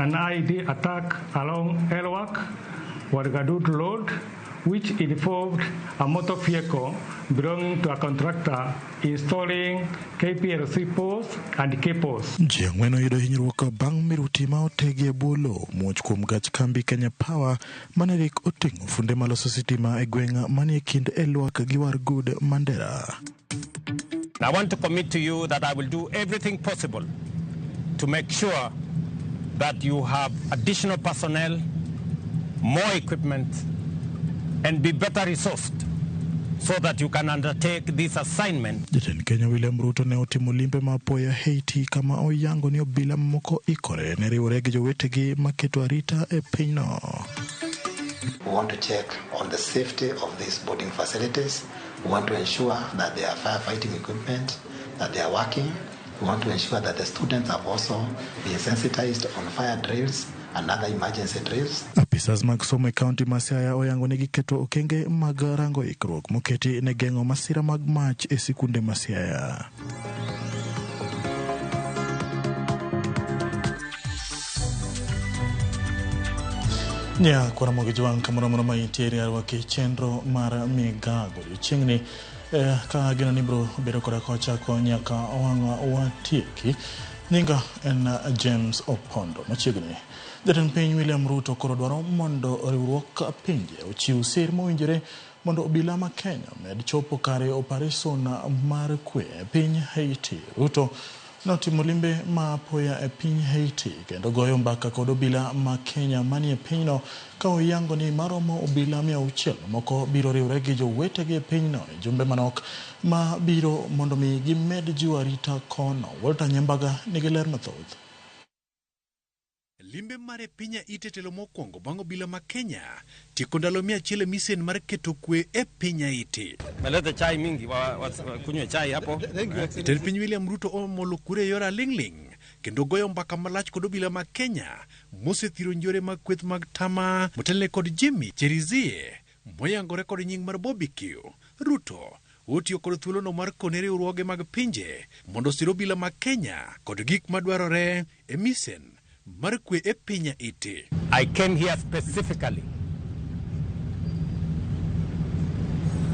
an IED attack along Elwak, Wargadud Road, which involved a motor vehicle belonging to a contractor installing KPLC posts and cables. Ji ang'wen oyudo hinyruok bang' miruti ma otegi e bwo lowo muoch kuom gach kambi Kenya Power mane rik oting'o funde maloso sitima e gweng' manie kind Elwak gi Wargud, Mandera. I want to commit to you that I will do everything possible to make sure that you have additional personnel, more equipment, and be better resourced so that you can undertake this assignment. Jatend Kenya William Ruto ne otimo limbe ma apoya Haiti kama oyango ni obila moko ikore ne riwore gi jowetegi maketo arita e pinyno. We want to check on the safety of these boarding facilities. We want to ensure that there are firefighting equipment, that they are working. We want to ensure that the students have also been sensitized on fire drills and other emergency drills. Apisas mag somo e kaunti ma Siaya oyango ni giketo okenge mag rango ikruok moketi ne geng'o masira mag mach e sikunde ma Siaya. Nya kwara mogi jwang' kamoro amora ma intiere arwaki chenro mar migago odiochieng'ni ka geno ni biro bedo koda kochako nyaka wang' watieki. Nyinga en James Opondo. Machiegni jatend piny William Ruto koro dwaro mondo riwruok pinje ochiw sir mowinjore mondo obila ma Kenya omed chopo kare opereson mar kwe e piny Haiti. Ruto notimo limbe ma apoya e piny Haiti kendo goyo mbaka kod obila ma Kenya manie pinyno ka oyango ni maromo obila 600 moko biro riwre gi jowetegi e pinyno e jumbe manok ma biro mondo mi gimed jiwo arita kono. Walter Nyambaga nigi ler mathoth. Limbe mare piny Haiti telo mokwongo bang' obila ma Kenya tieko ndalo 100 e misen mar keto kwe e piny Haiti. Melete chai mingi kunywe chai hapo. Jatend piny William Ruto omolo kure e yor aling'ling' kendo goyo mbaka malach kod obila ma Kenya mosethiro njore mag kweth mag tama motelne kod Jimmy Cherizier moyangore kod nying mar Bobby Q. Ruto otiyo kod thuolono mar kone riwruoge mag pinje mondo osir obila ma Kenya kod gik madwarore e misen mar kwe e piny Haiti. I came here specifically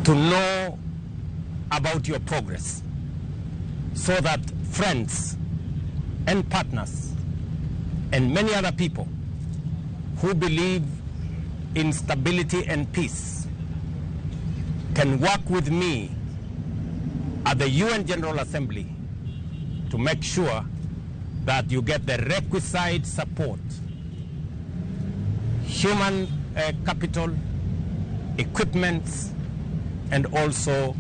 to know about your progress so that friends and partners and many other people who believe in stability and peace can work with me at the UN General Assembly to make sure that you get the requisite support, human capital, equipment, and also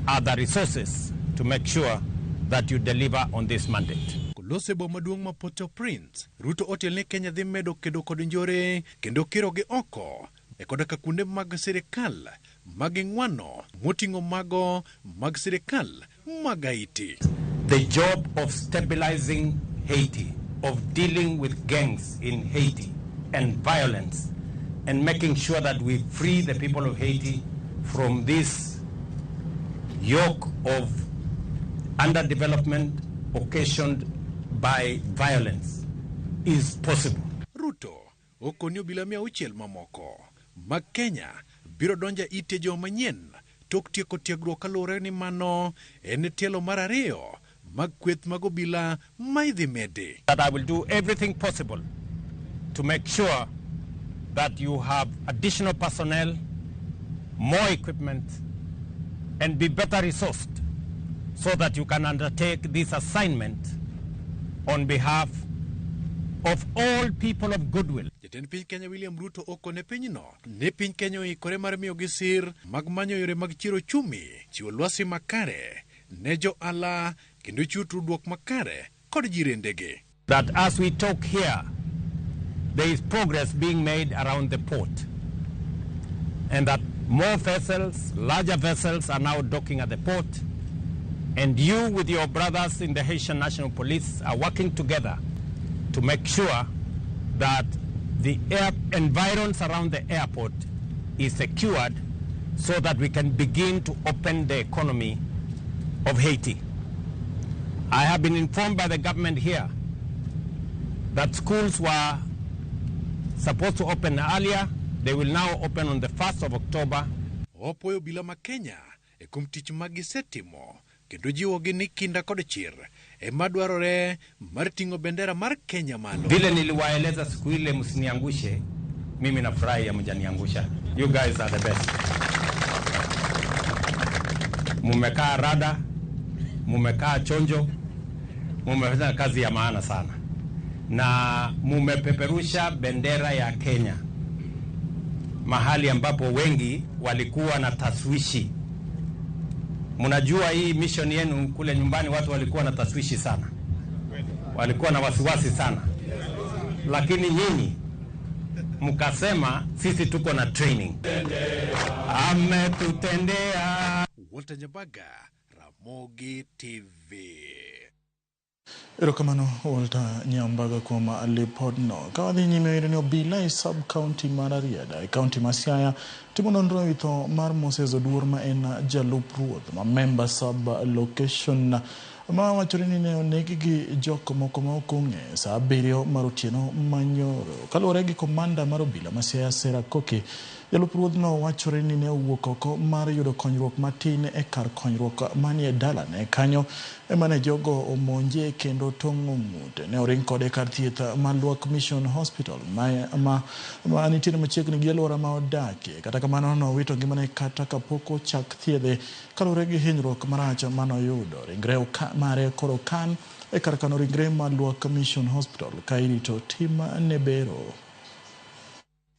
other resources to make sure that you deliver on this mandate. Kolose boma maduong' ma Port-au-Prince, Ruto otiel ni Kenya dhi medo kedo kod njore kendo kirogi oko e koda ka kuonde mag sirikal mag ng'wano moting'o mago mag sirikal mag Haiti. The job of stabilizing Haiti, of dealing with gangs in Haiti and violence, and making sure that we free the people of Haiti from this yoke of underdevelopment occasioned by violence is possible. Ruto okoni obila 600 mamoko mag Kenya biro donjo ite joma manyien tok tieko tiegruok kaluwore ni mano en tielo mar ariyo mag kweth mag obila ma idhi medi. That I will do everything possible to make sure that you have additional personnel, more equipment, and be better resourced so that you can undertake this assignment on behalf of all people of goodwill. Jatend piny Kenya William Ruto okone pinyno ni piny Kenya oikore mar miyogi sir mag manyo yore mag chiero ochumi, chiwo lwasi makare ne johala kendo chiwo tudruok makare kod jirendegi. That as we talk here, there is progress being made around the port, and that more vessels, larger vessels, are now docking at the port, and you with your brothers in the Haitian National Police are working together to make sure that the air environs around the airport is secured so that we can begin to open the economy of Haiti. I have been informed by the government here That schools were supposed to open earlier, they will now open on the 1st of October. Opuoyo obila ma Kenya e kuom tich ma gisetimo kendo jiwogi ni kinda kod chir ema dwarore mar ting'o bendera mar Kenya malo. Vile niliwaeleza siku ile, msiniangushe, mimi nafurahi hamjaniangusha. You guys are the best. Mumekaa rada, mumekaa chonjo, mumefanya kazi ya maana sana na mumepeperusha bendera ya Kenya mahali ambapo wengi walikuwa na taswishi. Mnajua hii mission yenu kule nyumbani, watu walikuwa na taswishi sana, walikuwa na wasiwasi sana, lakini nyinyi mkasema sisi tuko na training. Ametutendea. Walter Nyabaga, Ramogi TV. Erokamano Walter Nyambaga kuom lipodno. Ka wadhi nyime wayudo ni obila e sub county mar Rarieda e county ma Siaya timo nonro ewi tho mar Moses Oduor ma en jalup ruoth ma member sub location ma wachore ni ne oneg gi jok moko ma ok ong'e sa 7 mar otieno manyoro. Kaluwore gi komanda mar obila ma Siaya Sarah Koki, jalup ruodhno wachore ni ne owuok oko mar yudo konyruok matin e kar konyruok manie dalane kanyo ema ne jogo omonje kendo tong'o ng'ute. Ne oring kode kar thieth ma Luak Mission Hospital ma nitiere machiegni gi alwora ma odakie. Kata kamano nowito ngimane kata kapok ochak thiedhe kaluwore gi hinyruok marach manoyudo. Ringre mare koro kan e kar kano ringre ma Luak Mission Hospital ka irito tim ne bero.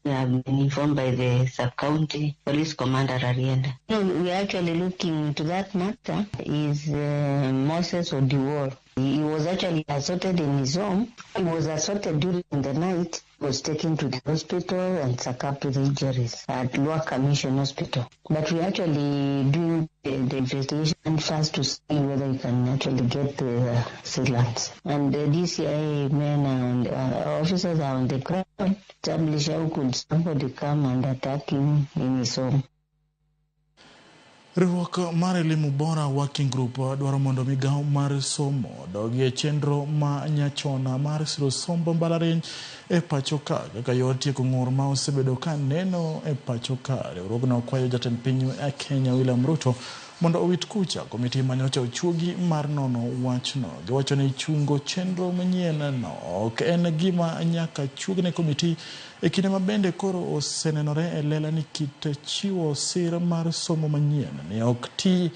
We have been informed by the sub-county police commander Rarieda. No, we are actually looking into that matter. Is Moses Odiwuor. He was actually assaulted in his home. He was assaulted during the night. He was taken to the hospital and succumbed to the injuries at Luaka Mission Hospital. But we actually do the investigation first to see whether we can actually get the assailants. And the DCI men and officers are on the ground. Establish how could somebody come and attack him in his home. Riwruok mar Elimu Bora Working Group dwaro mondo migawo mar somo odogi e chenro ma nyachon mar siro somb mbalariany e pacho ka kaka yor tieko ng'ur ma osebedo ka neno e pacho ka. Riwruogno kwayo jatend piny Kenya William Ruto mondo owit kucha komiti manyocha ochuogi mar nono wachno. Giwacho ni chungo chenro manyien no ok en gima nyaka chuogne komiti e kinde ma bende koro osenenore e lela ni kit chiwo sir mar somo manyien ni ok ti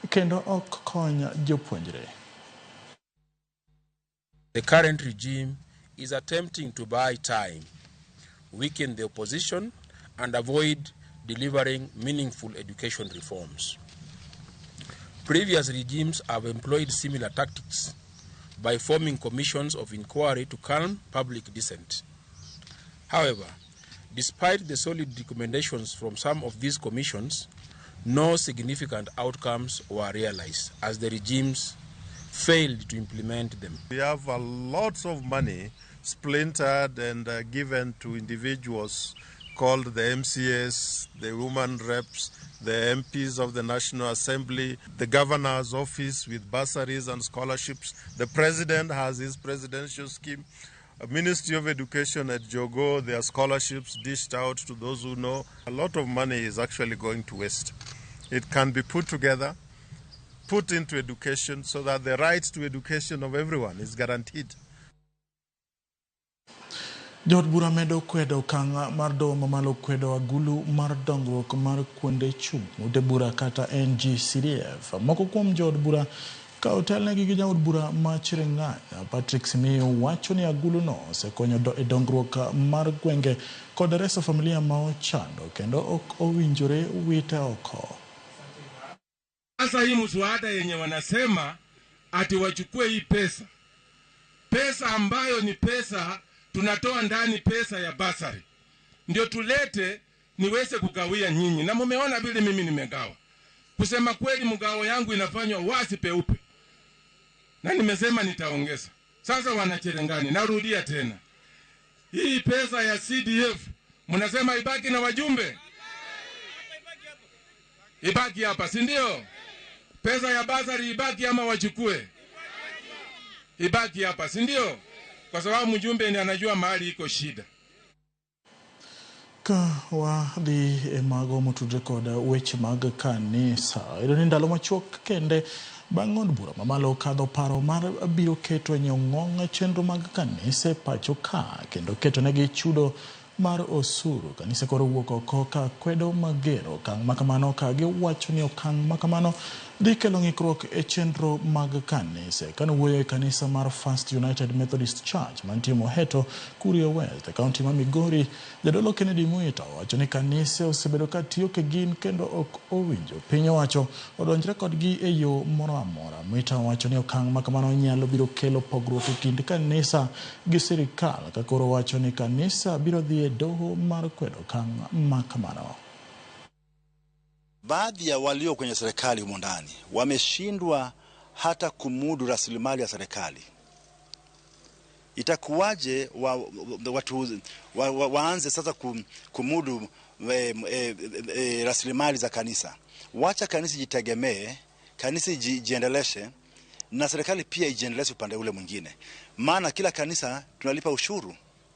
kendo ok kony jopuonjre. The current regime is attempting to buy time, weaken the opposition, and avoid delivering meaningful education reforms. Previous regimes have employed similar tactics by forming commissions of inquiry to calm public dissent. However, despite the solid recommendations from some of these commissions, no significant outcomes were realized as the regimes failed to implement them. We have a lot of money splintered and given to individuals called the MCAs, the women reps, the MPs of the National Assembly, the governor's office with bursaries and scholarships. The president has his presidential scheme. Ministry of Education at Jogo, there are scholarships dished out to those who know. A lot of money is actually going to waste. It can be put together, put into education so that the right to education of everyone is guaranteed. Jood bura medo kwedo okang' mar doho mamalo kwedo agulu mar dongruok mar kuonde chung' ute bura kata NGCDF. Moko kuom jood bura ka otelnegi gi jaod bura ma Cherang'any Patrick Simiyu wacho ni aguluno osekonyo e dongruok mar gwenge kod reso familia ma ochando kendo ok owinjore wite oko. Sasa hii mswada yenye wanasema ati wachukue hii pesa, pesa ambayo ni pesa tunatoa ndani, pesa ya basari ndio tulete niweze kugawia nyinyi, na mumeona vile mimi nimegawa. Kusema kweli, mgao yangu inafanywa wazi peupe, na nimesema nitaongeza. Sasa wanacherengani, narudia tena, hii pesa ya CDF mnasema ibaki na wajumbe, ibaki hapa, si ndio? Pesa ya basari ibaki ama wachukue? Ibaki hapa, si ndio? kwa sababu mjumbe ndiye anajua mahali iko shida. Ka wadhi e mago motudre kod weche mag kanisa, iyudo ni ndalo machuok kende bang' od bura mamalo kadho paro mar biro keto e nyong'ong chenro mag kanise pacho ka kendo ketonegi chudo mar osuru. Kanise koro wuok oko ka kwedo mager okang' makamano ka giwacho ni okang' makamano dhi kelo ng'ikruok e chenro mag kanise. Kane owuoyo e kanisa mar First United Methodist Church mantie Moheto, Kuria West, e kaunti ma Migori, Jadolo Kennedy Mwita owacho ni kanise osebedo ka tiyo kigin kendo ok owinjo piny owacho odonjre kodgi e yo moro amora. Mwita owacho ni okang' makamano nyalo biro kelo pogruok e kind kanisa gi sirikal, ka koro owacho ni kanisa biro dhi e doho mar kwedo okang' makamano. Baadhi ya walio kwenye serikali humo ndani wameshindwa hata kumudu rasilimali ya serikali. Itakuwaje watu waanze sasa kumudu rasilimali za kanisa? Wacha kanisa jitegemee, kanisa jiendeleshe, na serikali pia ijiendeleshe upande ule mwingine. Maana kila kanisa tunalipa ushuru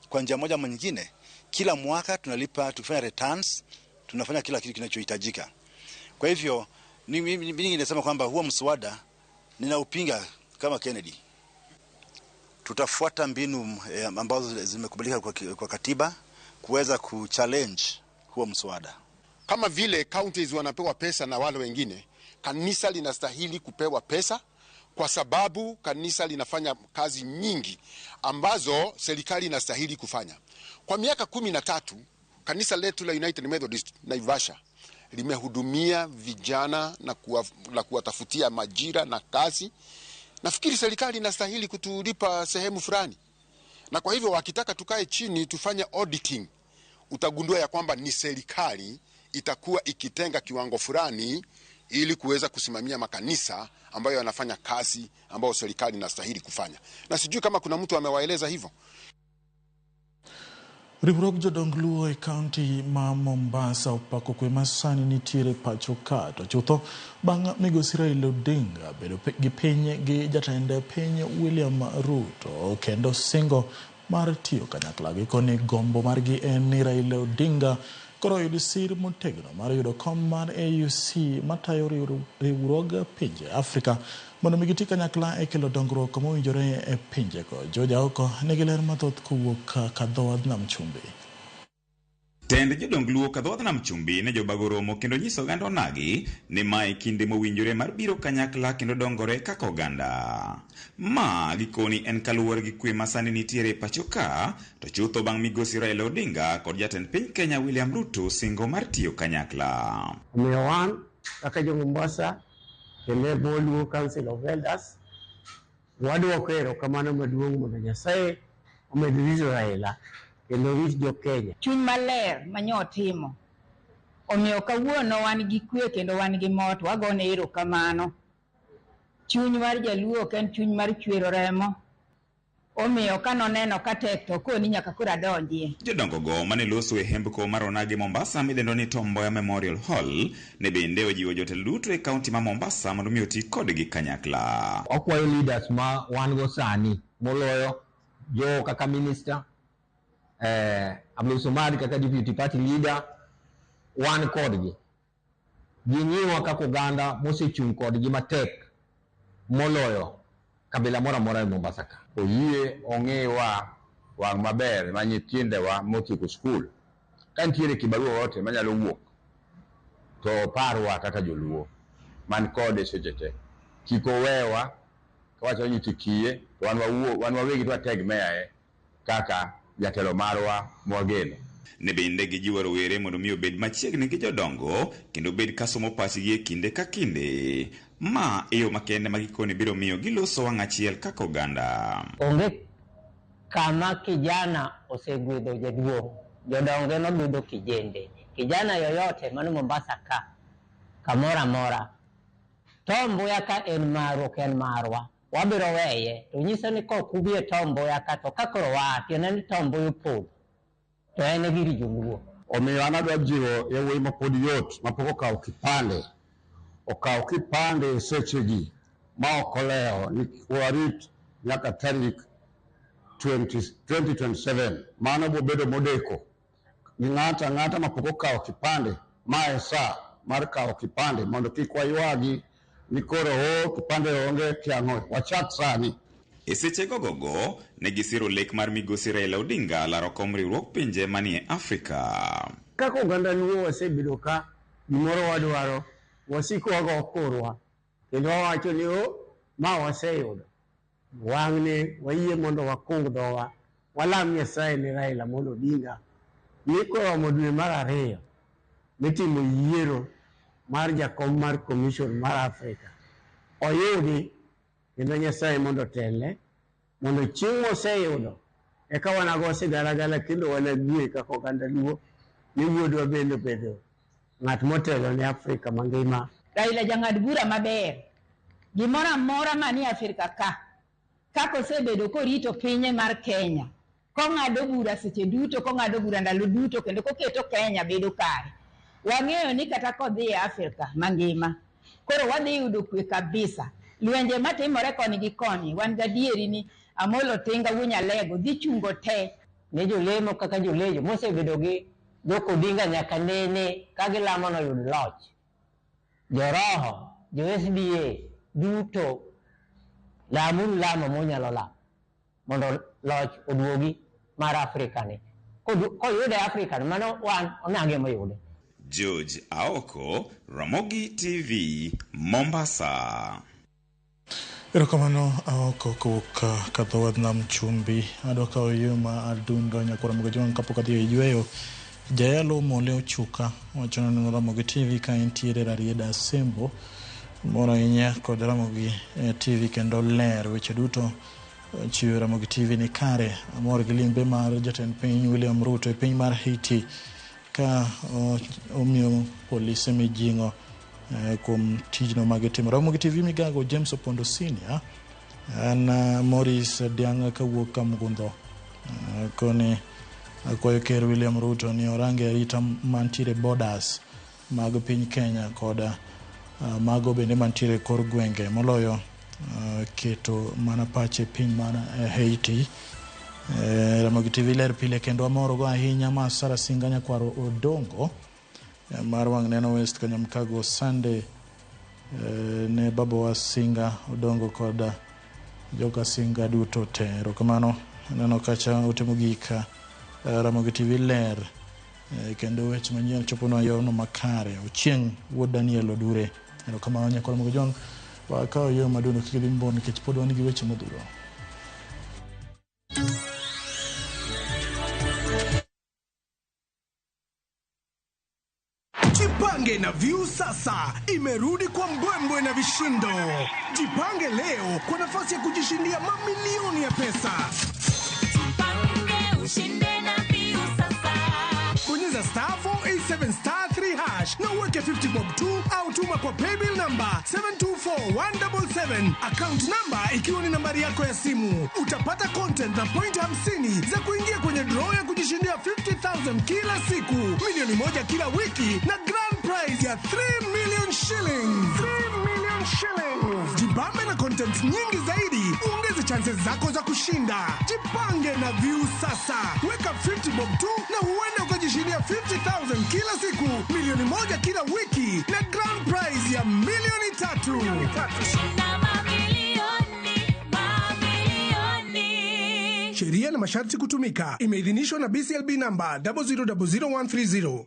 kwa njia moja ama nyingine. Kila mwaka tunalipa, tukifanya returns, tunafanya kila kitu kinachohitajika. Kwa hivyo mimi ninasema kwamba huo mswada ninaupinga kama Kennedy. Tutafuata mbinu ambazo zimekubalika kwa katiba kuweza kuchallenge huo mswada. Kama vile counties wanapewa pesa na wale wengine, kanisa linastahili kupewa pesa kwa sababu kanisa linafanya kazi nyingi ambazo serikali inastahili kufanya. Kwa miaka 13 kanisa letu la United Methodist Naivasha limehudumia vijana na kuwatafutia majira na kazi. Nafikiri serikali inastahili kutulipa sehemu fulani. Na kwa hivyo wakitaka tukae chini tufanye auditing, utagundua ya kwamba ni serikali itakuwa ikitenga kiwango fulani ili kuweza kusimamia makanisa ambayo yanafanya kazi ambayo serikali inastahili kufanya. Na sijui kama kuna mtu amewaeleza hivyo. Riwruog jodong Luo e kaunti ma Mombasa opako kwe masani nitiere pacho ka, to chutho bang' migosi Raila Odinga bedo gi piny gi jatend piny William Ruto kendo singo mar tiyo kanyakla. Gikoni gombo margi en ni Raila Odinga koro oyud sir motegno mar yudo kom mar AUC matayo riwruog pinje Afrika mondo mi giti kanyakla e kelo dongruok mowinjore e pinjego. George Aoko nigi ler mathoth kowuok Kadhowadh Nam Chumbi. Tend jodong Luo Kadhowadh Nam Chumbi ne jobago romo kendo nyiso oganda onagi ni mae kinde mowinjore mar biro kanyakla kendo dongore kaka oganda. Ma gikoni en kaluwore gi kwe masani nitiere e pacho ka, to chutho bang' migosi Raila Odinga kod jatend piny Kenya William Ruto singo mar tiyo kanyakla. Omiyo wan kaka jo Mombasa kendo Luo Council of Elders wadwoko erokamano maduong' mondo Nyasaye omed rito Raila kendo rit jo Kenya. Chuny maler manyotimo omiyo kawuono wan gi kwe kendo wan gi mor, wagone erokamano. Chuny mar jaluo ok en chuny mar chwero remo, omiyo kanoneno ka tek to koni nyaka koro adonjie. Jodongo go mane loso e hembko mar onagi Mombasa midendo ni Tom Mboya Memorial Hall ne bende ojiwo jotelo duto e kaunti ma Mombasa mondo mi oti kodgi kanyakla. Okwayo leaders ma wan go sani moloyo jo kaka minister, Abdul Somad kaka deputy party leader, wan kodgi. Ging'iwa kaka oganda mosechung' kodgi matek moloyo kabila moro amora e Mombasa ka. Oyie ong'iwa wang' maber ma nyithindewa motieko skul. Ka nitiere kibarua wote manyalo wuok, to oparwa kaka joluo man kode seche te. Kik owewa kawacho ni tikiye, to wan wawegi to wategemeae kaka jatelo marwa mwageno. Ne bende gijiwo rowere mondo mi obed machiegni gi jodongo kendo bed ka somo pachgi e kinde ka kinde. Ma e yo makende ma gikone biro miyo giloso wang' achiel kaka oganda. Onge kama kijana osegwedho jaduong', jodongo ema gwedho kijende. Kijana yoyote mano Mombasa ka, kamoro amora, Tom Mboya ka en marwa ok en marwa, wabiro weye. To nyiso ni kok ubi e Tom Mboya ka, to ka koro waa, tiende ni Tom Mboya opodho, to en e gir joluo. Omiyo an adwa jiwo yawuoyi mapod yot mapok okawo kipande, okaw kipande sechegi ma ok olewo ni warit nyaka tarik 2027. Mano bobedo modeko. Gi ng'ato ang'ata mapok okawo kipande, ma e sa mar kawo kipande mondo kik waywagi ni koro o kipande onge kiang'o. Wachak sani. E seche gogogo, ne gisiro lek mar migosi Raila Odinga laro kom riwruog pinje manie Afrika. Kaka oganda Luo wasebedo ka gimoro wadwaro, wasiko wago korwa kendo wawacho ni o ma waseyudo. Wang'ni wayie mondo wakung dhowa, walam Nyasaye ni Raila Amolo Odinga ni koromo dwe mar ariyo mitimo yiero mar jakom mar commission mar Afrika oyudi kendo Nyasaye mondo otelne mondo chieng' moseyudo eka wanago sigalagala kendo wanagwe kaka oganda Luo ni wuodwa bende obedo ng'at motelo ne Afrika mangima. Raila jang'ad bura maber. Gimoro amora manie Afrika ka, kaka osebedo korito pinye mar Kenya, kong'ado bura seche duto, kong'ado bura ndalo duto, kendo koketo Kenya bedo kare. Wang'eyo ni kata kodhi e Afrika mangima, koro wadhi yudo kwe kabisa. Lwenje matimore koni gi koni, wan gadieri ni Amolo Tinga wuo Nyalego dhi chungo te. Ne jolemo kaka jolejo mosebedo gi Jok Odinga nyaka nene ka gilamo noyud loch. Joroho, jo SDA duto lamuru lamo munyalo lamo mondo loch oduogi mar Afrika ni. Koyude Afrika ni, mano wan onagi moyude. George Aoko, Ramogi TV, Mombasa. Erokamano Aoko kowuok ka dho wadh nam chumbi. Adwa kawo yo ma adundo nyakwar Ramogi Ojwang' kapok adhi e yweyo. Jayalo Mole Ochuka wacho ni oneno Ramogi TV ka entiere Rarieda Asembo. Mor ahinya kod Ramogi TV kendo ler weche duto chiwo Ramogi TV ni kare. Amor gi limbe mar jatend piny William Ruto e piny mar Haiti ka omiyo polise mijing'o kuom tijno magitimo. Ramogi TV migago James Opondo Senior an Maurice Dianga kawuok Kamgundho koni akwayo Ker William Ruto ni orange arita mantiere borders mag piny Kenya kod mago bende mantiere kor gwenge moloyo keto mana pache piny mar Haiti. Ramogi TV ler pile kendo amorgo ahinya ma Sara Singa Nyakwaro Odongo mar Wang' Neno West Kanyamkago Sunday ne babawa Singa Odongo kod joka Singa duto te. Erokamano. Aneno kacha ote mogik Ramogi TV ler kendo weche manyien choponwa e yorno makare. Ochieng' wuod Daniel Odure. Erokamano nyakwar Ramogi Ojwang'. Wakawo yo maduong' kik idhi mabor nikech pod wan gi weche modhuro. Jipange na View sasa imerudi kwa mbwembwe na vishindo. Jipange leo kwa nafasi ya kujishindia mamilioni ya pesa. Jipange ushinde na View sasa. Bonyeza star 487 star 3 hash na uweke 50 bob tu au tuma kwa paybill number 724177, account number ikiwa ni nambari yako ya simu. Utapata content na point 50 za kuingia kwenye draw ya kujishindia 50,000 kila siku, milioni 1 kila wiki na grand prize ya 3 million shillings. 3 million shillings. Jibambe na content nyingi zaidi, uongeze chances zako za kushinda. Jipange na View sasa. Weka 50 bob tu na huenda ukajishindia 50,000 kila siku, milioni 1 kila wiki na grand prize ya milioni 3. Shinda mamilioni, mamilioni. Sheria na masharti kutumika. Imeidhinishwa na BCLB number 0000130.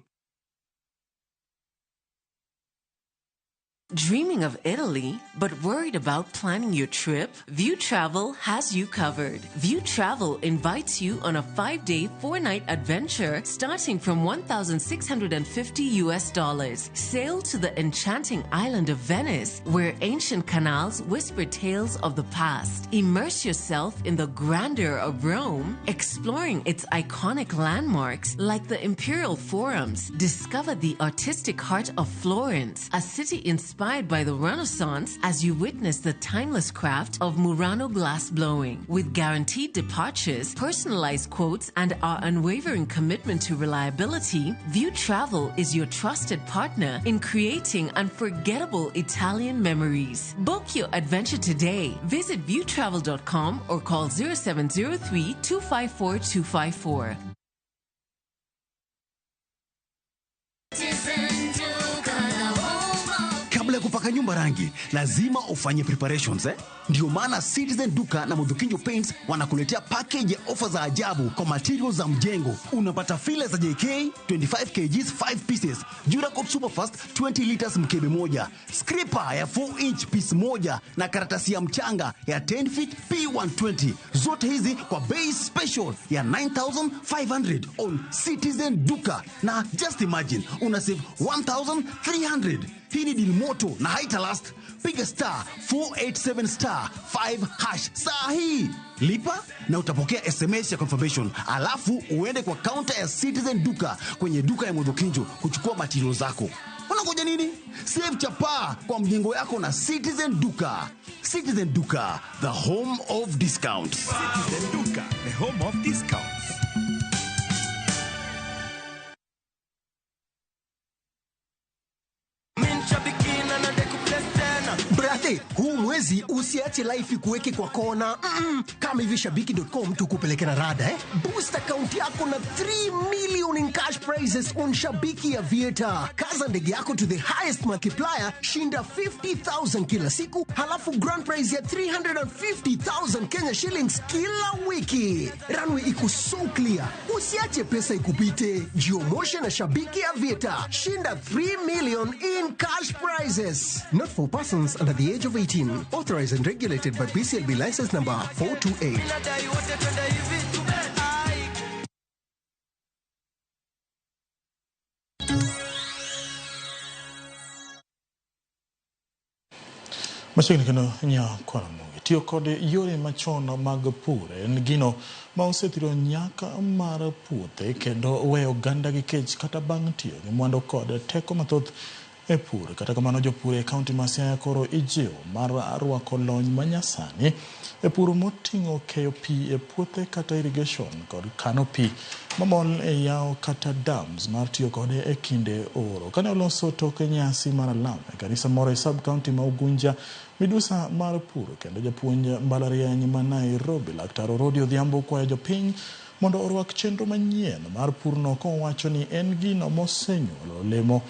Dreaming of Italy, but worried about planning your trip? View Travel has you covered. View Travel invites you on a 5-day, 4-night adventure starting from $1,650 US. Sail to the enchanting island of Venice, where ancient canals whisper tales of the past. Immerse yourself in the grandeur of Rome, exploring its iconic landmarks like the Imperial Forums. Discover the artistic heart of Florence, a city inspired inspired by the Renaissance as you witness the timeless craft of Murano glass blowing. With guaranteed departures, personalized quotes, and our unwavering commitment to reliability, View Travel is your trusted partner in creating unforgettable Italian memories. Book your adventure today. Visit viewtravel.com or call 0703 254 254. Kabla ya kupaka nyumba rangi, lazima ufanye preparations eh? Ndio maana Citizen Duka na Mudhukinjo Paints wanakuletea package ya ofa za ajabu kwa materials za mjengo. Unapata fila za JK 25 kgs 5 pieces, Duracop Superfast 20 liters mkebe moja, scraper ya 4 inch piece moja na karatasi ya mchanga ya 10 feet P120. Zote hizi kwa bei special ya 9500 on Citizen Duka, na just imagine una save 1300. Hii ni deal moto na haita last. Piga star 487 star 5 hash saa hii, lipa na utapokea SMS ya confirmation, alafu uende kwa counter ya Citizen Duka kwenye duka ya Mudhukinjo kuchukua material zako. Unangoja nini? Save chapaa kwa mjengo yako na Citizen Duka. Citizen Duka, the home of discounts. Citizen Duka, the home of discounts. Brate, huu mwezi usiache life ikuweke kwa kona. Kama hivi shabiki.com tukupeleke na rada eh? Boost account yako na 3 million in cash prizes on Shabiki Aviator. Kaza ndege yako to the highest multiplier, shinda 50,000 kila siku, halafu grand prize ya 350,000 Kenya shillings kila wiki. Runway iko so clear. Usiache pesa ikupite. Jiomoshe na Shabiki Aviator. Shinda 3 million in cash prizes. Not for persons under the age of 18. Authorized and regulated by BCLB license number 428. Machiegni kendo nyakwaramogi tiyo kod yore machon mag pur en gino ma osethiro nyak mar puothe kendo weyo oganda gi kech kata bang' tiyo gi mwandu kod teko mathoth e pur. Kata kamano jopur e kaunti ma Siaya koro ijiwo mar rwako lony manyasani e pur moting'o keyo pi e puothe kata irrigation kod kano pi mamol e yawo kata dams mar tiyo kode e kinde oro. Kane oloso tok nyasi mar alam e kanisa moro e sub county ma Ugunja, midusa mar pur kendo japuonj mbalariany ma Nairobi Laktar Orodi Odhiambo kwayo jopiny mondo orwak chenro manyien mar purno kowacho ni en gino mosenyuolo olemo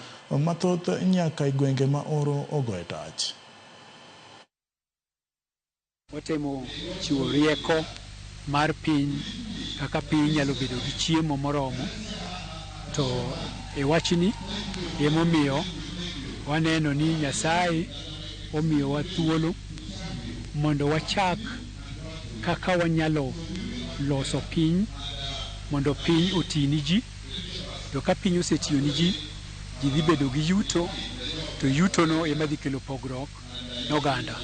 mathoth nyaka e gwenge ma oro ogoye tach. Watemo chiwo rieko mar piny kaka piny nyalo bedo gi chiemo moromo, to e wachni emomiyo waneno ni Nyasaye omiyowa thuolo mondo wachak kaka wanyalo loso piny mondo piny oti ni ji, to ka piny osetiyo ni ji, ji dhi bedo gi yuto, to yutono ema dhi kelo pogruok ne oganda.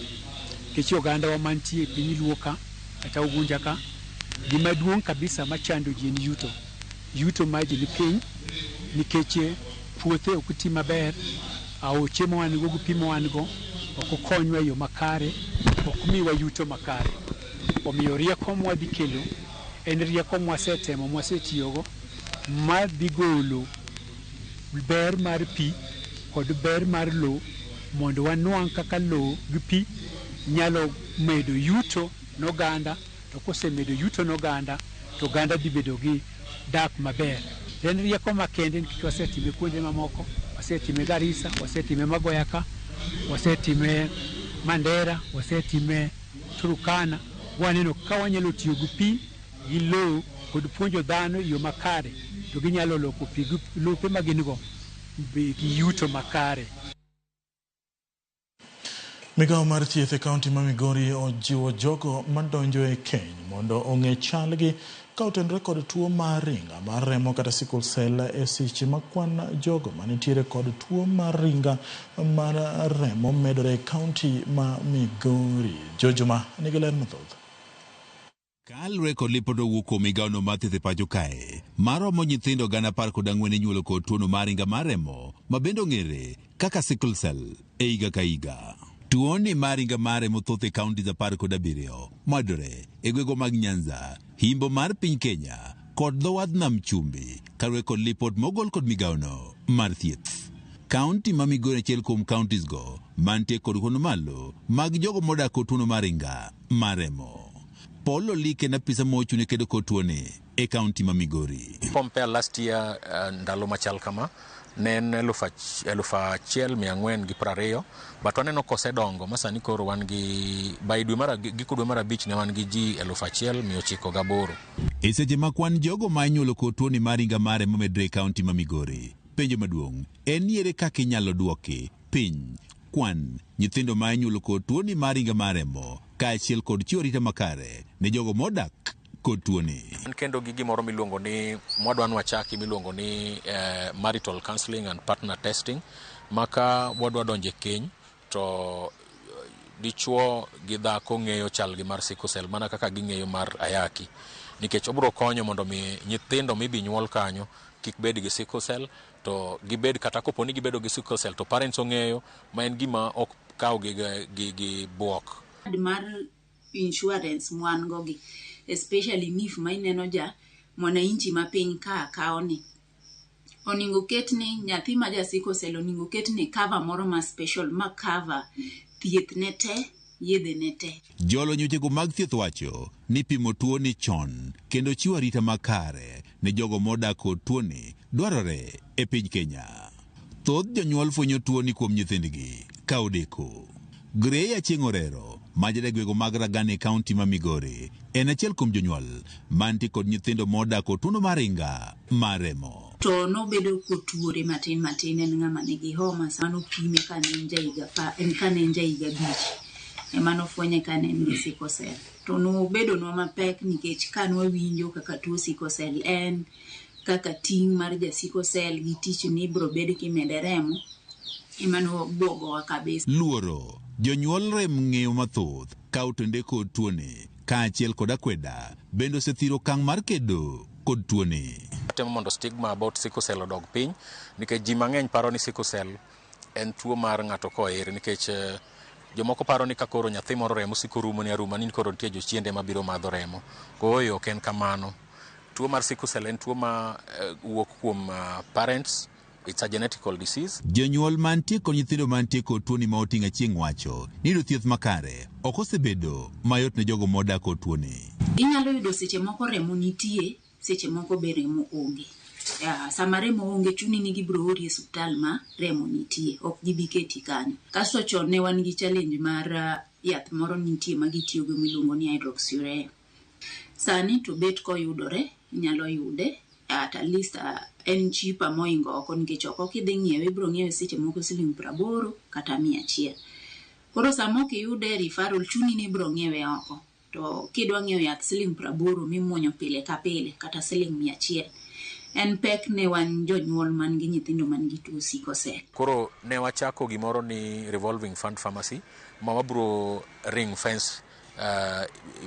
Nikech ogandawa mantie e piny Luo ka kata Ugunja ka, gima duong' kabisa machando ji en yuto. Yuto mar ji ni piny nikech puothe ok ti maber, aoche ma wan go gi pi ma wan go ok okonywa e yo makare, ok miwa yuto makare. Omiyo rieko mwadhi kelo en rieko mwasetemo mwasetiyogo madhi golo ber mar pi kod ber mar lowo mondo wanwang' kaka lowo gi pi nyalo medo yuto ne oganda, to kosemedo yuto ne oganda to oganda dhi bedo gi dak maber. En rieko makende nikech wasetime kuonde mamoko, wasetime Garissa, wasetime Magoya ka, wasetime Mandera, wasetime Turkana. Waneno ka wanyalo tiyo gi pi gi lowo kod puonjo dhano e yo makare, to ginyalo loko pi gi lope ma gin go gi yuto makare. Migawo mar thieth e kaunti ma Migori ojiwo jogo madonjo e keny mondo ong'e chalgi ka otenore kod tuo mar ringa mar remo kata sickle cell e seche ma kwan jogo manitiere kod tuo mar ringa mar remo medore e kaunti ma Migori. Jojuma nigi ler mathoth. Kaluwore kod lipot mowuok kuom migawono mar thieth e pacho kae, Maromo nyithindo 14,000 inyuolo kod tuono mar ringa mar remo ma bende ong'ere kaka sickle cell e higa ka higa. Tuoni mar ringa mar remo thoth e counties 17 mayudore e gwenge mag Nyanza, Himbo mar piny Kenya kod dho wadh nam chumbi kaluwore kod lipot mogol kod migawono mar thieth. Kaunti ma Migori achiel kuom counties go mantie kod kwan malo mag jogo modak kod tuono mar ringa mar remo. Paul Olike en apisa mochung' ne kedo kod tuoni e kaunti ma Migori. Compare last year ndalo machal kama ne en 1420, but waneno kosedongo ma sani koro wan gi by dwe mar giko dwe mar abich ne wan gi ji 1908. E seche ma kwan jogo ma inyuolo kod tuoni mar ringa mar remo medre e kaunti ma Migori, penjo maduong' en ni ere kaka inyalo duoki piny kwan nyithindo ma inyuolo kod tuoni mar ringa mar remo kaachiel kod chiwo arita makare ne jogo modak kod tuoni. Wan kendo gi gimoro miluongo ni mwadwa ni wachaki miluongo ni marital counseling and partner testing, ma ka wadwa donjo e keny to dichuo gi dhako ng'eyo chalgi mar sickle cell mana kaka ging'eyo mar ayaki, nikech obiro konyo mondo mi nyithindo mibi nyuol kanyo kik bed gi sickle cell, to gibed kata kopo ni gibedo gi sickle cell to parents ong'eyo, ma en gima ok kaw gi buok. Mar insurance mwan go gi, especially NHIF ma ineno ja mwananchi ma piny ka kawo ni, onego ket ni nyathi ma ja sickle cell onego ket ni cover moro ma special ma cover thieth ne te, yedhe ne te. Jolony wechego mag thieth wacho ni pimo tuoni chon kendo chiwo arita makare ne jogo modak kod tuoni dwarore e piny Kenya. Thoth jonyuol fwenyo tuoni kuom nyithindgi ka odeko. Grey Achieng' Orero, ma jadak gwenge mag Ragani e kaunti ma Migori, en achiel kuom jonyuol mantie kod nyithindo modak kod tuono mar ringa mar remo. To nobedo kotuore matin matin, en ng'ama nigi homa, sama nopime kane en jahiga 5, ema nofwenye kane en gi sickle cell. To nobedonwa mapek nikech ka nwawinjo kaka tuo sickle cell en, kaka ting' mar ja sickle cell gi tich ni ibiro bed kimede remo, ema nobwogowa kabisa. Luoro, jonyuol rem ng'eyo mathoth ka otende kod tuoni kaachiel kod akweda bende osethiro okang' mar kedo kod tuoni. Temo mondo stigma about sickle cell odog piny, nikech ji mang'eny paro ni sickle cell en tuo mar ng'ato koir, nikech jomoko paro ni ka koro nyathi moro remo siko rumo ni aruma ni koro nitie jochiende mabiro madho remo. Ooyo, ok en kamano. Tuo mar sickle cell en tuo ma wuok kuom parents. It's a genetical disease. Jonyuol mantie kod nyithindo mantie kod tuoni ma oting'o Achieng' wacho ni yudo thieth makare ok osebedo mayot ne jogo modak kod tuoni. Inyalo yudo seche moko remo nitie, seche moko be remo onge. Sama remo onge chuni ni gibiro ori e osiptal ma remo nitie, ok gibi keti kanyo. Kasto chon ne wan gi challenge mar yath moro nitie ma gitiyogo miluongo ni hydroxyurea. Sani to bet koyudore, inyalo yude at least en cheaper moingo oko, nikech oko kidhi ng'iewe ibiro ng'iewe seche moko siling 80 kata 100. Koro sama ok iyude e referral chuni ni ibiro ng'iewe oko. To kidwa ng'iewo yath siling 80 mimuonyo pile ka pile kata siling 100, en pek ne wan jonyuol man gi nyithindo man gi tuo sickle cell. Koro ne wachako gimoro ni revolving fund pharmacy ma wabiro ring fence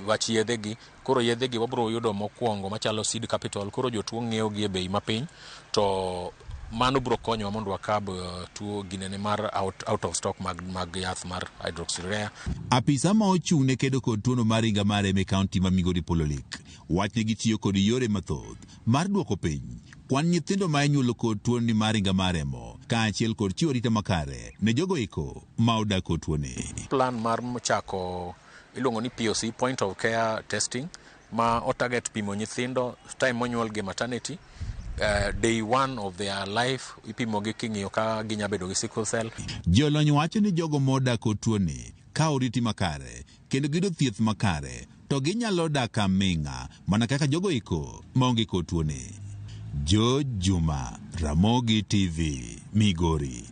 wach yedhegi. Koro yedhegi wabiro yudo mokwongo machalo seed capital, koro jotuo ng'iewo gi e bei mapiny, to mano biro konyowa mondo wakab tuo ginene mar out of stock mag yath mar hydroxyurea. Apisa ma ochung' ne kedo kod tuono mar ringa mar remo e kaunti ma Migori Pololik wach ni gitiyo kod yore mathoth mar duoko piny kwan nyithindo ma inyuolo kod tuoni mar ringa mar remo kaachiel kod chiwo arita makare ne jogo eko ma odak kod tuoni. Plan mar chako iluongo ni POC, point of care testing, ma otarget pimo nyithindo time monyuol gi maternity, day 1 of their life, ipimo gi king'iyo ka ginya bedo gi sickle cell. Jolony wacho ni jogo modak kod tuoni ka oriti makare kendo giyudo thieth makare to ginyalo dak aming'a mana kaka jogo eko maonge kod tuoni. George Juma, Ramogi TV, Migori.